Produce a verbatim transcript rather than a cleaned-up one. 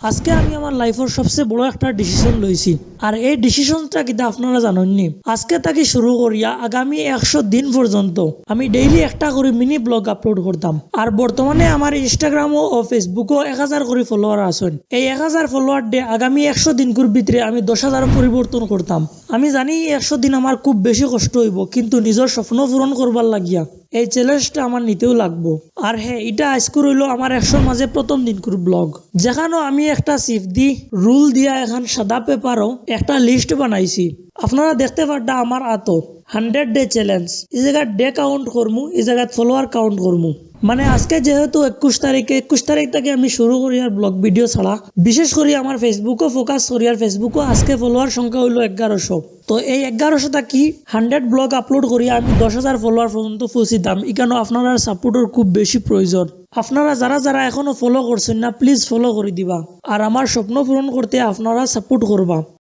আজকে আমি আমার লাইফর সবচেয়ে বড় একটা ডিসিশন লইছি। আর এই ডিসিশনটা কিতা আপনারা জানইননি? আজকে থাকি শুরু করিয়া আগামী একশো দিন পর্যন্ত আমি ডেইলি একটা করি মিনি ব্লগ আপলোড করতাম। আর বর্তমানে আমার ইনস্টাগ্রামও ও ফেসবুকও এক হাজার করি ফলোয়ার আছইন। এই এক হাজার ফলোয়ার দে আগামী একশো দিনকুর ভিতরে আমি দশ হাজার পরিবর্তন করতাম। আমি জানি একশো দিন আমার খুব বেশি কষ্ট অইবো, কিন্তু নিজর স্বপ্ন পূরণ করবার লাগিয়া এই চ্যালেঞ্জটা আমার নিতেউ লাগবো। আর হ্যাঁ, ইটা আইজকুর অইলো আমার একশোর মাঝে প্রথম দিনকুর ব্লগ, যেখানো আমি একটা সিফদি রুল দিয়া এখান সাদা পেপারও একটা লিস্ট বানাইছি। আপনারা দেখতে পাররা আমার আতো হান্ড্রেড ডে চ্যালেঞ্জ, ই জাগাত ডে কাউন্ট করমু, ই জাগাত ফলোয়ার কাউন্ট করমু। মানে আজকে যেহেতু একুশ তারিখে, একুশ তারিখ থাকি আমি শুরু করিয়ার ব্লগ ভিডিও ছাড়া। বিশেষ করি আমার ফেসবুকও ফোকাস করিয়ার, ফেসবুকও আজকে ফলোয়ার সংখ্যা অইলো এগারোশো। তো এই এগারোশো থাকি হান্ড্রেড ব্লগ আপলোড করিয়া আমি দশ হাজার ফলোয়ার পর্যন্ত পৌঁছিতাম। ইখানো আপনারার সাপোর্টর খুব বেশি প্রয়োজন। আপনারা যারা যারা এখনো ফলো করছইন না, প্লিজ ফলো করি দিবা, আর আমার স্বপ্ন পূরণ করতে আপনারা সাপোর্ট করবা।